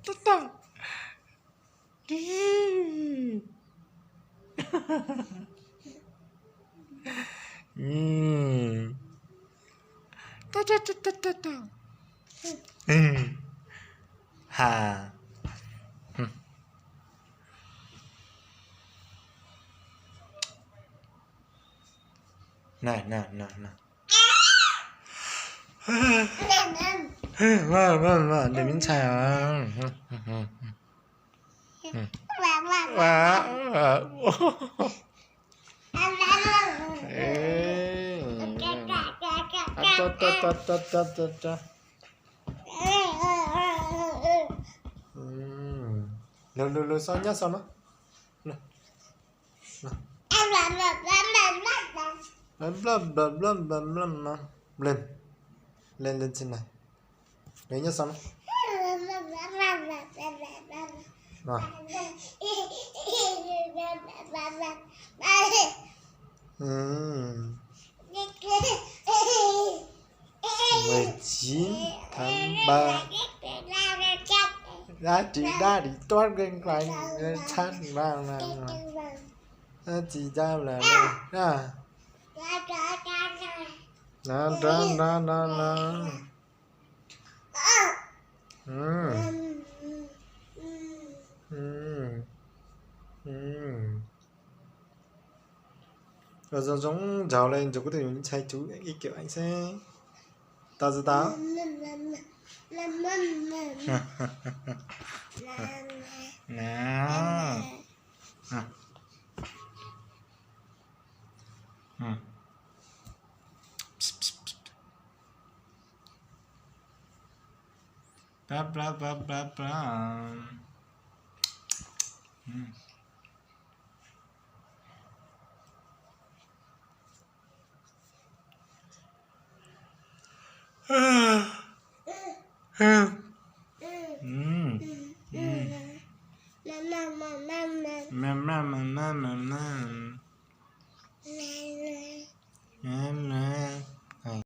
Tau, tau. Tau, tau, tau, tau, tau. Ha. Na, na, na, na. Vaj, vaj, vaj, tus me ntxhais os. Lug, lug, lug, xob nyob xob no. Len, len, len tsi na. Nws nyob xob no. Mười chín tháng ba. Dab tsi dab di tuab nkeeg klaim tshab npaaj na. Dab tsi dab la na. Na, na, na, na, na. Zoo zoo nraug le nrug kuv tus me ntxhais cuv ib kiam eev xwb. Tau tsi tau? Na. Pla, pla, pla, pla, pla.